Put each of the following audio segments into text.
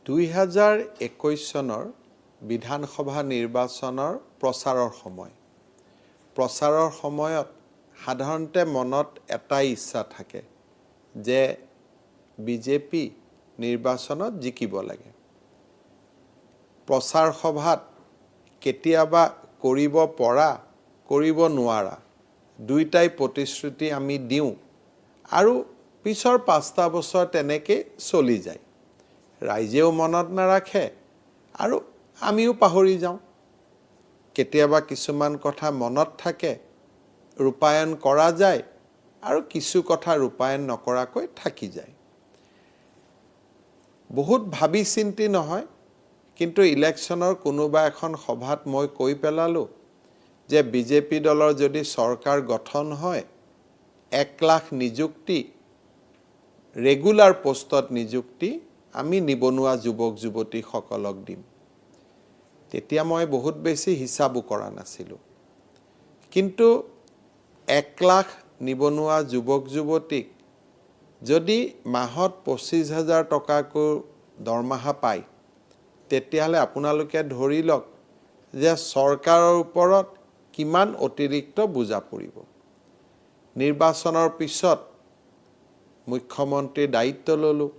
2021 চনৰ বিধানসভা নিৰ্বাচনৰ প্ৰচাৰৰ সময়। প্ৰচাৰৰ সময়ত সাধাৰণতে মনত এটাই ইচ্ছা থাকে যে বিজেপি নিৰ্বাচনত জিকিব লাগে। প্ৰচাৰ সভাত কেতিয়াবা কৰিব পৰা, কৰিব নোৱাৰা দুয়োটাই প্ৰতিশ্ৰুতি আমি দিওঁ আৰু পিছৰ 5টা বছৰ তেনেকেই চলি যায়। ৰাইজেও মনত নাৰাখে আৰু আমিও পাহৰি যাওঁ। কেতিয়াবা কিছুমান কথা মনত থাকে, ৰূপায়ণ কৰা যায় আৰু কিছু কথা ৰূপায়ণ নকৰাকৈ থাকি যায়। বহুত ভাবি চিন্তি নহয়, কিন্তু ইলেকশ্যনৰ কোনোবা এখন সভাত মই কৈ পেলালোঁ যে বিজেপি দলৰ যদি চৰকাৰ গঠন হয়, 1 লাখ নিযুক্তি, ৰেগুলাৰ পষ্টত নিযুক্তি আমি নিবনুৱা যুৱক যুৱতীসকলক দিম। তেতিয়া মই বহুত বেছি হিচাপো কৰা নাছিলোঁ, কিন্তু 1 লাখ নিবনুৱা যুৱক যুৱতীক যদি মাহত 25,000 টকাকৈ দৰমহা পায়, তেতিয়াহ'লে আপোনালোকে ধৰি লওক যে চৰকাৰৰ ওপৰত কিমান অতিৰিক্ত বোজা পৰিব। নিৰ্বাচনৰ পিছত মুখ্যমন্ত্ৰীৰ দায়িত্ব ল'লোঁ।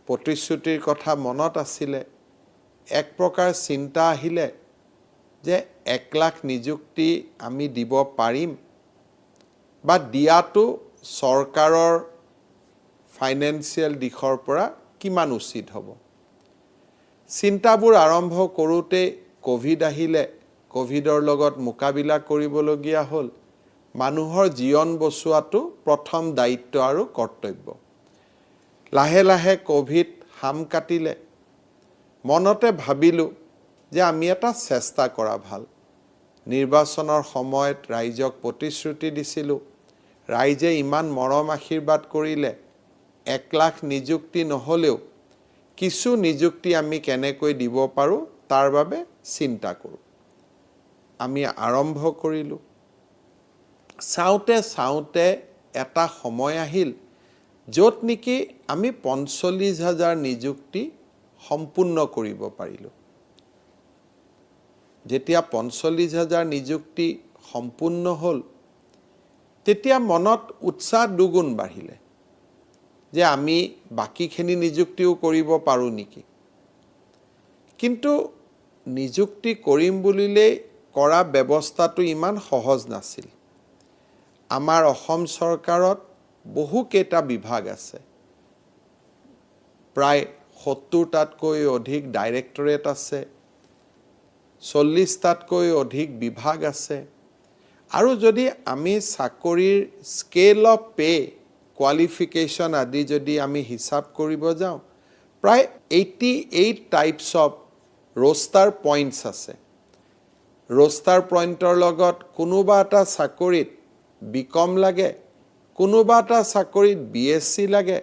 প্ৰতিশ্ৰুতিৰ কথা মনত আছিলে। এক প্ৰকাৰ চিন্তা আহিলে যে 1 লাখ নিযুক্তি আমি দিব পাৰিম বা দিয়াটো চৰকাৰৰ ফাইনেন্সিয়েল দিশৰ পৰা কিমান উচিত হ'ব। চিন্তাবোৰ আৰম্ভ কৰোঁতেই ক'ভিড আহিলে। ক'ভিডৰ লগত মোকাবিলা কৰিবলগীয়া হ'ল। মানুহৰ জীৱন বচোৱাটো প্ৰথম দায়িত্ব আৰু কৰ্তব্য। লাহে লাহে ক'ভিড শাম কাটিলে। মনতে ভাবিলোঁ যে আমি এটা চেষ্টা কৰা ভাল। নিৰ্বাচনৰ সময়ত ৰাইজক প্ৰতিশ্ৰুতি দিছিলোঁ, ৰাইজে ইমান মৰম আশীৰ্বাদ কৰিলে, 1 লাখ নিযুক্তি নহ'লেও কিছু নিযুক্তি আমি কেনেকৈ দিব পাৰোঁ তাৰ বাবে চিন্তা কৰোঁ। আমি আৰম্ভ কৰিলোঁ। চাওঁতে চাওঁতে এটা সময় আহিল য'ত নেকি আমি 45,000 নিযুক্তি সম্পূৰ্ণ কৰিব পাৰিলোঁ। যেতিয়া 45,000 নিযুক্তি সম্পূৰ্ণ হ'ল, তেতিয়া মনত উৎসাহ দুগুণ বাঢ়িলে যে আমি বাকীখিনি নিযুক্তিও কৰিব পাৰোঁ নেকি। কিন্তু নিযুক্তি কৰিম বুলিলেই কৰা ব্যৱস্থাটো ইমান সহজ নাছিল। আমাৰ অসম চৰকাৰত বহুকেইটা বিভাগ আছে, প্ৰায় 70টাতকৈ অধিক ডাইৰেক্টৰেট আছে, 40টাতকৈ অধিক বিভাগ আছে। আৰু যদি আমি চাকৰিৰ স্কেল অফ পে', কোৱালিফিকেশ্যন আদি যদি আমি হিচাপ কৰিব যাওঁ, প্ৰায় 88 types of roster points আছে। ৰোষ্টাৰ পইণ্টৰ লগত কোনোবা এটা চাকৰিত বি কম লাগে, কোনোবা এটা চাকৰিত বি এছ চি লাগে,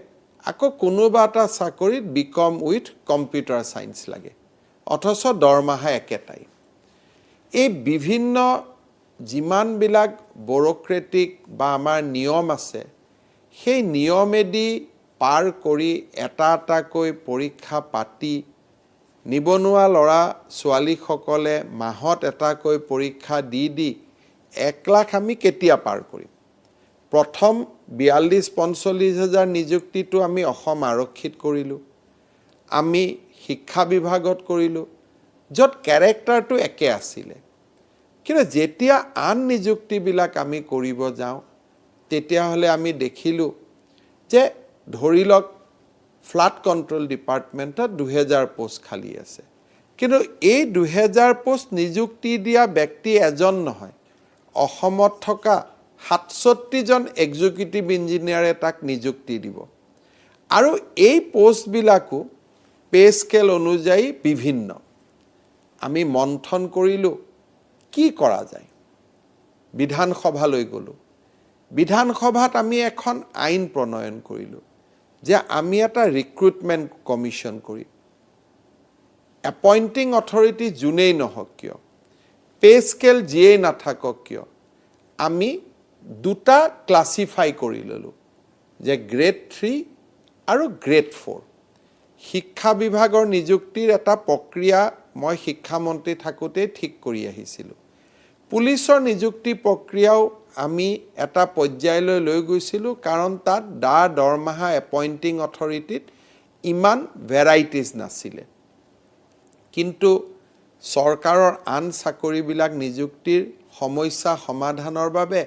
আকৌ কোনোবা এটা চাকৰিত B Com with computer science লাগে, অথচ দৰমহা একেটাই। এই বিভিন্ন যিমানবিলাক ব্যুৰ'ক্ৰেটিক বা আমাৰ নিয়ম আছে, সেই নিয়মেদি পাৰ কৰি এটা এটাকৈ পৰীক্ষা পাতি নিবনুৱা ল'ৰা ছোৱালীসকলে মাহত এটাকৈ পৰীক্ষা দি দি 1 লাখ আমি কেতিয়া পাৰ কৰিম? প্ৰথম 42-45 হাজাৰ নিযুক্তিটো আমি অসম আৰক্ষীত কৰিলোঁ, আমি শিক্ষা বিভাগত কৰিলোঁ, য'ত কেৰেক্টাৰটো একে আছিলে। কিন্তু যেতিয়া আন নিযুক্তিবিলাক আমি কৰিব যাওঁ, তেতিয়াহ'লে আমি দেখিলোঁ যে ধৰি লওক ফ্লাড কণ্ট্ৰল ডিপাৰ্টমেণ্টত 2000 পোষ্ট খালী আছে, কিন্তু এই 2000 পোষ্ট নিযুক্তি দিয়া ব্যক্তি এজন নহয়, অসমত থকা 67জন এক্সিকিউটিভ ইঞ্জিনিয়াৰে তাক নিযুক্তি দিব। আৰু এই পোষ্টবিলাকো পে স্কেল অনুযায়ী বিভিন্ন। আমি মন্থন কৰিলোঁ কি কৰা যায়। বিধানসভালৈ গ'লোঁ। বিধানসভাত আমি এখন আইন প্ৰণয়ন কৰিলোঁ যে আমি এটা ৰিক্ৰুটমেণ্ট কমিশ্যন কৰিম। এপইণ্টিং অথৰিটি যোনেই নহওক কিয়, পে স্কেল যিয়েই নাথাকক কিয়, আমি দুটা ক্লাছিফাই কৰি ল'লোঁ যে গ্ৰেড 3 আৰু গ্ৰেড 4। শিক্ষা বিভাগৰ নিযুক্তিৰ এটা প্ৰক্ৰিয়া মই শিক্ষামন্ত্ৰী থাকোঁতেই ঠিক কৰি আহিছিলোঁ। পুলিচৰ নিযুক্তি প্ৰক্ৰিয়াও আমি এটা পৰ্যায়লৈ লৈ গৈছিলোঁ, কাৰণ তাত দৰমহা এপইণ্টিং অথৰিটিত ইমান ভেৰাইটিজ নাছিলে। কিন্তু চৰকাৰৰ আন চাকৰিবিলাক নিযুক্তিৰ সমস্যা সমাধানৰ বাবে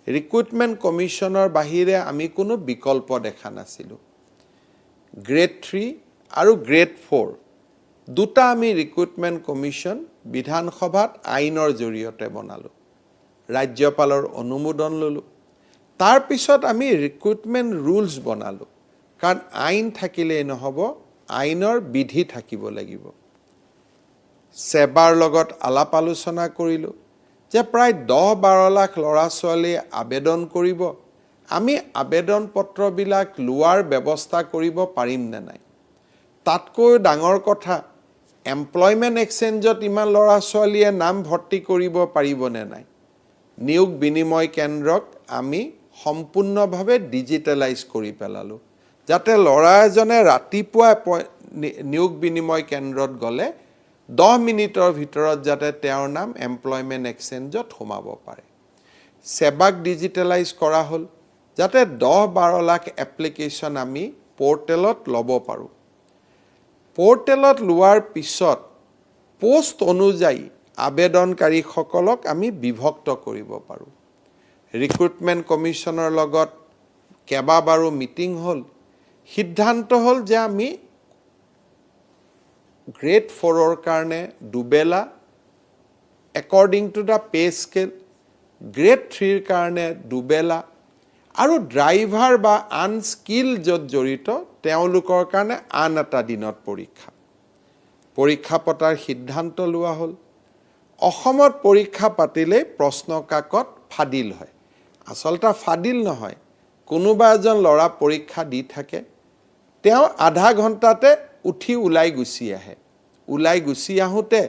ৰিক্ৰুটমেণ্ট কমিশ্যনৰ বাহিৰে আমি কোনো বিকল্প দেখা নাছিলোঁ। গ্ৰেড 3 আৰু গ্ৰেড 4 দুটা আমি ৰিক্ৰুটমেণ্ট কমিশ্যন বিধানসভাত আইনৰ জৰিয়তে বনালোঁ, ৰাজ্যপালৰ অনুমোদন ল'লোঁ। তাৰপিছত আমি ৰিক্ৰুটমেণ্ট ৰুলছ বনালোঁ, কাৰণ আইন থাকিলেই নহ'ব, আইনৰ বিধি থাকিব লাগিব। ছেবাৰ লগত আলাপ আলোচনা কৰিলোঁ যে প্ৰায় 10-12 লাখ ল'ৰা ছোৱালীয়ে আবেদন কৰিব, আমি আবেদন পত্ৰবিলাক লোৱাৰ ব্যৱস্থা কৰিব পাৰিম নে নাই। তাতকৈ ডাঙৰ কথা, এমপ্লয়মেণ্ট এক্সচেঞ্জত ইমান ল'ৰা ছোৱালীয়ে নাম ভৰ্তি কৰিব পাৰিবনে নাই। নিয়োগ বিনিময় কেন্দ্ৰক আমি সম্পূৰ্ণভাৱে ডিজিটেলাইজ কৰি পেলালোঁ, যাতে ল'ৰা এজনে ৰাতিপুৱা নিয়োগ বিনিময় কেন্দ্ৰত গ'লে 10 মিনিটৰ ভিতৰত যাতে তেওঁৰ নাম এমপ্লয়মেণ্ট এক্সচেঞ্জত সোমাব পাৰে। ছেবাক ডিজিটেলাইজ কৰা হ'ল, যাতে 10-12 লাখ এপ্লিকেশ্যন আমি পৰ্টেলত ল'ব পাৰোঁ। পৰ্টেলত লোৱাৰ পিছত পোষ্ট অনুযায়ী আবেদনকাৰীসকলক আমি বিভক্ত কৰিব পাৰোঁ। ৰিক্ৰুটমেণ্ট কমিশ্যনৰ লগত কেইবাবাৰো মিটিং হ'ল। সিদ্ধান্ত হ'ল যে আমি গ্ৰেড 4ৰ কাৰণে দুবেলা according to the pay scale, grade 3ৰ কাৰণে দুবেলা আৰু ড্ৰাইভাৰ বা আন স্কিল য'ত জড়িত তেওঁলোকৰ কাৰণে আন এটা দিনত পৰীক্ষা পতাৰ সিদ্ধান্ত লোৱা হ'ল। অসমত পৰীক্ষা পাতিলেই প্ৰশ্ন কাকত ফাদিল হয়। আচলতে ফাদিল নহয়, কোনোবা এজন ল'ৰা পৰীক্ষা দি থাকে, তেওঁ আধা ঘণ্টাতে উঠি ওলাই গুচি আহে। ওলাই গুচি আহোঁতে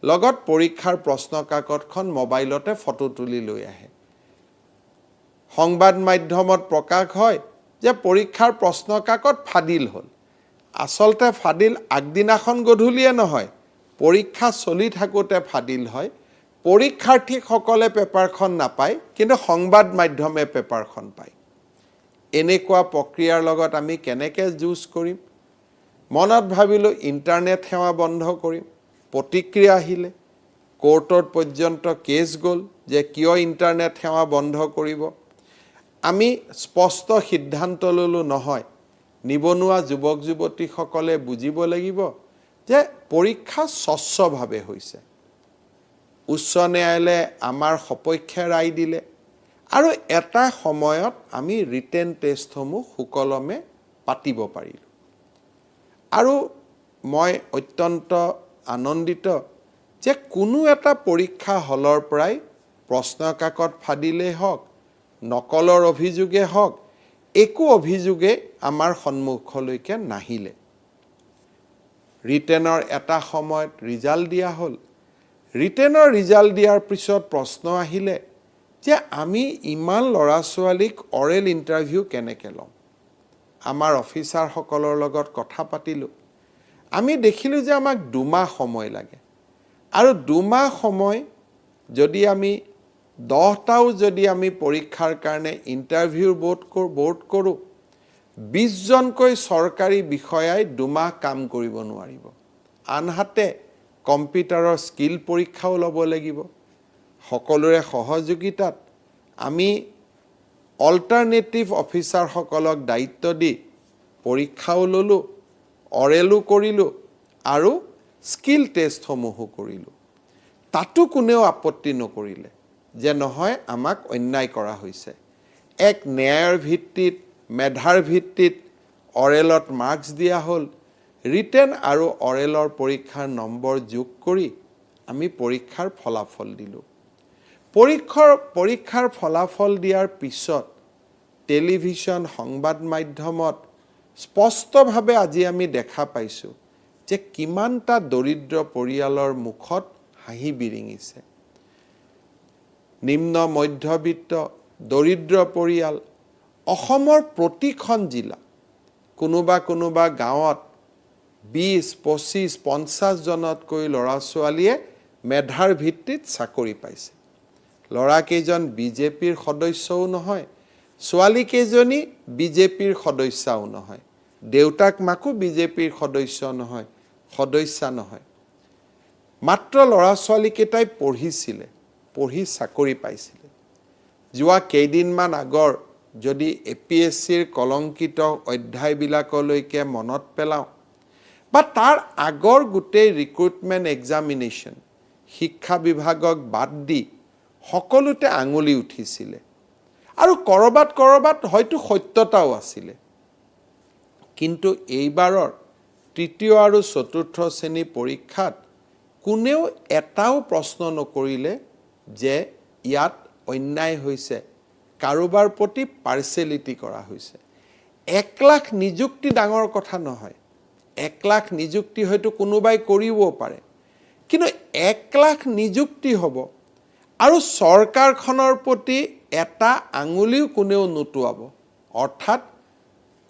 লগত পৰীক্ষাৰ প্ৰশ্ন কাকতখন মোবাইলতে ফটো তুলি লৈ আহে। সংবাদ মাধ্যমত প্ৰকাশ হয় যে পৰীক্ষাৰ প্ৰশ্ন কাকত ফাদিল হ'ল। আচলতে ফাদিল আগদিনাখন গধূলিয়ে নহয়, পৰীক্ষা চলি থাকোঁতে ফাদিল হয়। পৰীক্ষাৰ্থীসকলে পেপাৰখন নাপায়, কিন্তু সংবাদ মাধ্যমে পেপাৰখন পায়। এনেকুৱা প্ৰক্ৰিয়াৰ লগত আমি কেনেকৈ যুঁজ কৰিম? মনত ভাবিলোঁ ইণ্টাৰনেট সেৱা বন্ধ কৰিম। প্ৰতিক্ৰিয়া আহিলে, কোৰ্টত পৰ্যন্ত কেছ গ'ল যে কিয় ইণ্টাৰনেট সেৱা বন্ধ কৰিব। আমি স্পষ্ট সিদ্ধান্ত ল'লোঁ, নহয়, নিবনুৱা যুৱক যুৱতীসকলে বুজিব লাগিব যে পৰীক্ষা স্বচ্ছভাৱে হৈছে। উচ্চ ন্যায়ালয়ে আমাৰ সপক্ষে ৰায় দিলে আৰু এটা সময়ত আমি ৰিটেন টেষ্টসমূহ সুকলমে পাতিব পাৰিলোঁ। আৰু মই অত্যন্ত আনন্দিত যে কোনো এটা পৰীক্ষা হলৰ পৰাই প্ৰশ্ন কাকত ফাদিলেই হওক, নকলৰ অভিযোগে হওক, একো অভিযোগে আমাৰ সন্মুখলৈকে নাহিলে। ৰিটেনৰ এটা সময়ত ৰিজাল্ট দিয়া হ'ল। ৰিটেনৰ ৰিজাল্ট দিয়াৰ পিছত প্ৰশ্ন আহিলে যে আমি ইমান ল'ৰা ছোৱালীক অৰেল ইণ্টাৰভিউ কেনেকৈ ল'ম? আমাৰ অফিচাৰসকলৰ লগত কথা পাতিলোঁ। আমি দেখিলোঁ যে আমাক 2 মাহ সময় লাগে আৰু 2 মাহ সময় যদি আমি 10টাও যদি আমি পৰীক্ষাৰ কাৰণে ইণ্টাৰভিউৰ বৰ্ড কৰোঁ, 20জনকৈ চৰকাৰী বিষয়াই 2 মাহ কাম কৰিব নোৱাৰিব। আনহাতে কম্পিউটাৰৰ স্কিল পৰীক্ষাও ল'ব লাগিব। সকলোৰে সহযোগিতাত আমি অল্টাৰনেটিভ অফিচাৰসকলক দায়িত্ব দি পৰীক্ষাও ল'লোঁ, অৰেলো কৰিলোঁ আৰু স্কিল টেষ্টসমূহো কৰিলোঁ। তাতো কোনেও আপত্তি নকৰিলে যে নহয়, আমাক অন্যায় কৰা হৈছে। এক ন্যায়ৰ ভিত্তিত, মেধাৰ ভিত্তিত অৰেলত মাৰ্কছ দিয়া হ'ল। ৰিটেন আৰু অৰেলৰ পৰীক্ষাৰ নম্বৰ যোগ কৰি আমি পৰীক্ষাৰ ফলাফল দিলোঁ। পৰীক্ষাৰ ফলাফল দিয়াৰ পিছত টেলিভিশ্যন, সংবাদ মাধ্যমত স্পষ্টভাৱে আজি আমি দেখা পাইছোঁ যে কিমানটা দৰিদ্ৰ পৰিয়ালৰ মুখত হাঁহি বিৰিঙিছে। নিম্ন মধ্যবিত্ত দৰিদ্ৰ পৰিয়াল, অসমৰ প্ৰতিখন জিলা, কোনোবা কোনোবা গাঁৱত 20, 25, 50 জনতকৈ ল'ৰা ছোৱালীয়ে মেধাৰ ভিত্তিত চাকৰি পাইছে। ল'ৰাকেইজন বিজেপিৰ সদস্যও নহয়, ছোৱালীকেইজনী বিজেপিৰ সদস্যাও নহয়, দেউতাক মাকো বিজেপিৰ সদস্য নহয়, সদস্যা নহয়। মাত্ৰ ল'ৰা ছোৱালীকেইটাই পঢ়িছিলে, পঢ়ি চাকৰি পাইছিলে। যোৱা কেইদিনমান আগৰ যদি এপিএছচিৰ কলংকিত অধ্যায়বিলাকলৈকে মনত পেলাওঁ বা তাৰ আগৰ গোটেই ৰিক্ৰুটমেণ্ট এক্সামিনেশ্যন, শিক্ষা বিভাগক বাদ দি সকলোতে আঙুলি উঠিছিলে আৰু ক'ৰবাত ক'ৰবাত হয়তো সত্যতাও আছিলে। কিন্তু এইবাৰৰ তৃতীয় আৰু চতুৰ্থ শ্ৰেণী পৰীক্ষাত কোনেও এটাও প্ৰশ্ন নকৰিলে যে ইয়াত অন্যায় হৈছে, কাৰোবাৰ প্ৰতি পাৰ্চেলিটি কৰা হৈছে। 1 লাখ নিযুক্তি ডাঙৰ কথা নহয়। 1 লাখ নিযুক্তি হয়তো কোনোবাই কৰিবও পাৰে, কিন্তু 1 লাখ নিযুক্তি হ'ব আৰু চৰকাৰখনৰ প্ৰতি এটা আঙুলিও কোনেও নোটোৱাব, অৰ্থাৎ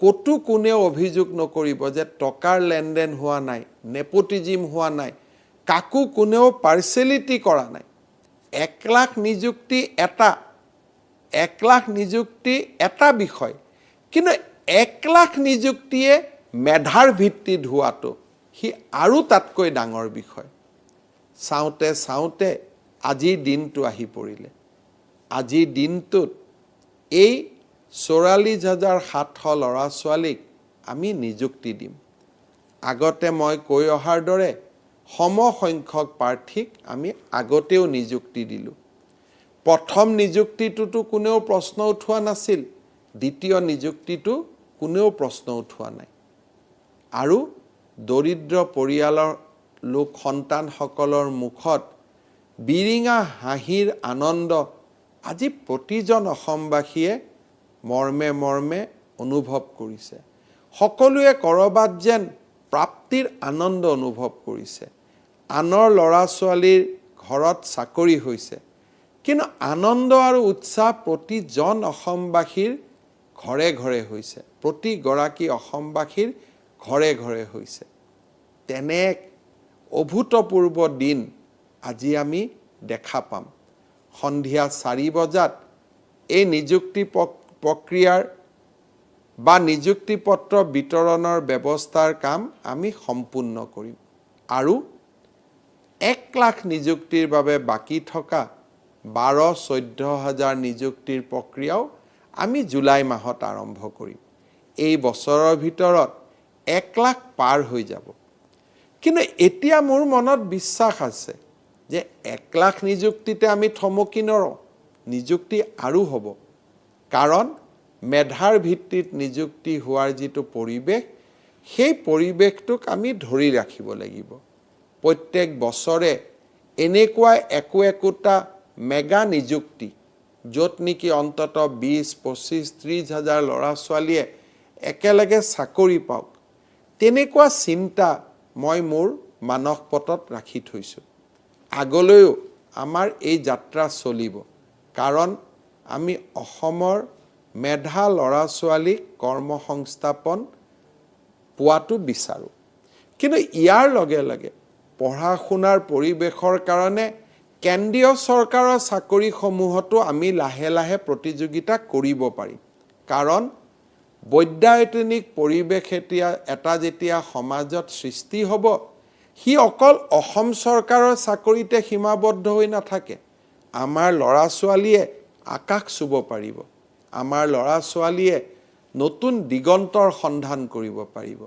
ক'তো কোনেও অভিযোগ নকৰিব যে টকাৰ লেনদেন হোৱা নাই, নেপটিজিম হোৱা নাই, কাকো কোনেও পাৰ্চেলিটি কৰা নাই। 1 লাখ নিযুক্তি এটা, 1 লাখ নিযুক্তি এটা বিষয়, কিন্তু 1 লাখ নিযুক্তিয়ে মেধাৰ ভিত্তিত হোৱাটো সি আৰু তাতকৈ ডাঙৰ বিষয়। চাওঁতে চাওঁতে আজিৰ দিনটো আহি পৰিলে। আজিৰ দিনটোত এই 44,700 ল'ৰা ছোৱালীক আমি নিযুক্তি দিম। আগতে মই কৈ অহাৰ দৰে সমসংখ্যক প্ৰাৰ্থীক আমি আগতেও নিযুক্তি দিলোঁ। প্ৰথম নিযুক্তিটোতো কোনেও প্ৰশ্ন উঠোৱা নাছিল, দ্বিতীয় নিযুক্তিটো কোনেও প্ৰশ্ন উঠোৱা নাই। আৰু দৰিদ্ৰ পৰিয়ালৰ লোক সন্তানসকলৰ মুখত বিৰিঙা হাঁহিৰ আনন্দ আজি প্ৰতিজন অসমবাসীয়ে মৰ্মে মৰ্মে অনুভৱ কৰিছে। সকলোৱে ক'ৰবাত যেন প্ৰাপ্তিৰ আনন্দ অনুভৱ কৰিছে। আনৰ ল'ৰা ছোৱালীৰ ঘৰত চাকৰি হৈছে, কিন্তু আনন্দ আৰু উৎসাহ প্ৰতিজন অসমবাসীৰ ঘৰে ঘৰে হৈছে, প্ৰতিগৰাকী অসমবাসীৰ ঘৰে ঘৰে হৈছে। তেনে এক অভূতপূৰ্ব দিন আজি আমি দেখা পাম। সন্ধিয়া 4 বজাত এই নিযুক্তি প্ৰক্ৰিয়াৰ বা নিযুক্তি পত্ৰ বিতৰণৰ ব্যৱস্থাৰ কাম আমি সম্পূৰ্ণ কৰিম আৰু 1 লাখ নিযুক্তিৰ বাবে বাকী থকা 12-14 হাজাৰ নিযুক্তিৰ প্ৰক্ৰিয়াও আমি জুলাই মাহত আৰম্ভ কৰিম। এই বছৰৰ ভিতৰত 1 লাখ পাৰ হৈ যাব। কিন্তু এতিয়া মোৰ মনত বিশ্বাস আছে যে 1 লাখ নিযুক্তিতে আমি থমকি নৰওঁ, নিযুক্তি আৰু হ'ব। কাৰণ মেধাৰ ভিত্তিত নিযুক্তি হোৱাৰ যিটো পৰিৱেশ, সেই পৰিৱেশটোক আমি ধৰি ৰাখিব লাগিব। প্ৰত্যেক বছৰে এনেকুৱা একো একোটা মেগা নিযুক্তি, য'ত নেকি অন্ততঃ 20, 25, 30 হাজাৰ ল'ৰা ছোৱালীয়ে একেলগে চাকৰি পাওক, তেনেকুৱা চিন্তা মই মোৰ মানসপটত ৰাখি থৈছোঁ। আগলৈও আমাৰ এই যাত্ৰা চলিব, কাৰণ আমি অসমৰ মেধা ল'ৰা ছোৱালীক কৰ্মসংস্থাপন পোৱাটো বিচাৰোঁ। কিন্তু ইয়াৰ লগে লগে পঢ়া শুনাৰ পৰিৱেশৰ কাৰণে কেন্দ্ৰীয় চৰকাৰৰ চাকৰিসমূহতো আমি লাহে লাহে প্ৰতিযোগিতা কৰিব পাৰিম। কাৰণ বৈদ্যায়তনিক পৰিৱেশ এতিয়া এটা যেতিয়া সমাজত সৃষ্টি হ'ব, সি অকল অসম চৰকাৰৰ চাকৰিতে সীমাবদ্ধ হৈ নাথাকে। আমাৰ ল'ৰা ছোৱালীয়ে আকাশ চুব পাৰিব, আমাৰ ল'ৰা ছোৱালীয়ে নতুন দিগন্তৰ সন্ধান কৰিব পাৰিব।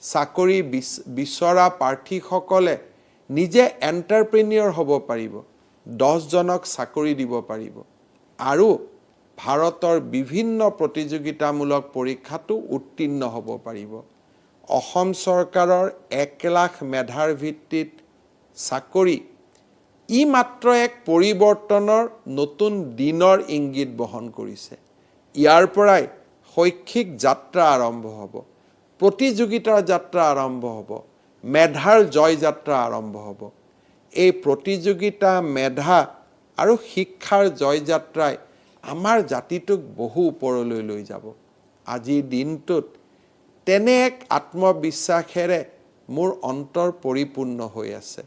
চাকৰি বিচৰা প্ৰাৰ্থীসকলে নিজে এণ্টাৰপ্ৰেনিয়ৰ হ'ব পাৰিব, 10জনক চাকৰি দিব পাৰিব আৰু ভাৰতৰ বিভিন্ন প্ৰতিযোগিতামূলক পৰীক্ষাতো উত্তীৰ্ণ হ'ব পাৰিব। অসম চৰকাৰৰ 1 লাখ মেধাৰ ভিত্তিত চাকৰি ই মাত্ৰ এক পৰিৱৰ্তনৰ নতুন দিনৰ ইংগিত বহন কৰিছে। ইয়াৰ পৰাই শৈক্ষিক যাত্ৰা আৰম্ভ হ'ব, প্ৰতিযোগিতাৰ যাত্ৰা আৰম্ভ হ'ব, মেধাৰ জয় যাত্ৰা আৰম্ভ হ'ব। এই প্ৰতিযোগিতা, মেধা আৰু শিক্ষাৰ জয়যাত্ৰাই আমাৰ জাতিটোক বহু ওপৰলৈ লৈ যাব। আজিৰ দিনটোত তেনে এক আত্মবিশ্বাসেৰে মোৰ অন্তৰ পৰিপূৰ্ণ হৈ আছে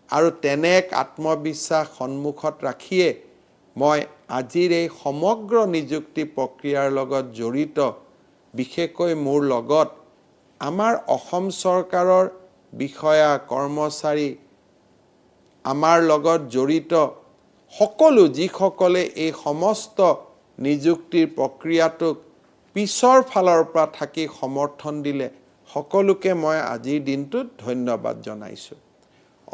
আৰু তেনে এক আত্মবিশ্বাস সন্মুখত ৰাখিয়ে মই আজিৰ এই সমগ্ৰ নিযুক্তি প্ৰক্ৰিয়াৰ লগত জড়িত, বিশেষকৈ মোৰ লগত আমাৰ অসম চৰকাৰৰ বিষয়া কৰ্মচাৰী, আমাৰ লগত জড়িত সকলো যিসকলে এই সমস্ত নিযুক্তিৰ প্ৰক্ৰিয়াটোক পিছৰ ফালৰ পৰা থাকি সমৰ্থন দিলে, সকলোকে মই আজিৰ দিনটোত ধন্যবাদ জনাইছোঁ।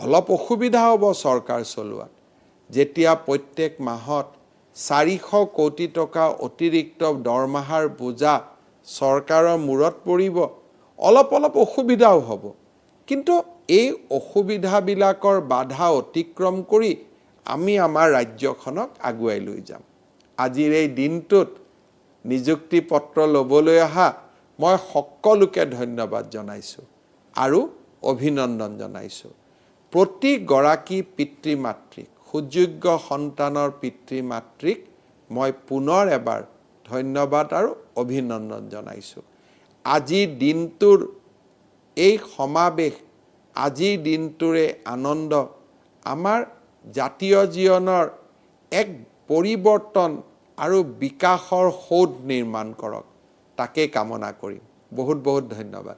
অলপ অসুবিধা হ'ব চৰকাৰ চলোৱাত, যেতিয়া প্ৰত্যেক মাহত 400 কোটি টকা অতিৰিক্ত দৰমহাৰ বোজা চৰকাৰৰ মূৰত পৰিব, অলপ অলপ অসুবিধাও হ'ব। কিন্তু এই অসুবিধাবিলাকৰ বাধা অতিক্ৰম কৰি আমি আমাৰ ৰাজ্যখনক আগুৱাই লৈ যাম। আজিৰ এই দিনটোত নিযুক্তি পত্ৰ ল'বলৈ অহা মই সকলোকে ধন্যবাদ জনাইছোঁ আৰু অভিনন্দন জনাইছোঁ। প্ৰতিগৰাকী পিতৃ মাতৃক, সুযোগ্য সন্তানৰ পিতৃ মাতৃক মই পুনৰ এবাৰ ধন্যবাদ আৰু অভিনন্দন জনাইছোঁ। আজিৰ দিনটোৰ এই সমাৱেশ, আজিৰ দিনটোৰে আনন্দ আমাৰ জাতীয় জীৱনৰ এক পৰিৱৰ্তন আৰু বিকাশৰ সৌধ নিৰ্মাণ কৰক, তাকেই কামনা কৰিম। বহুত বহুত ধন্যবাদ।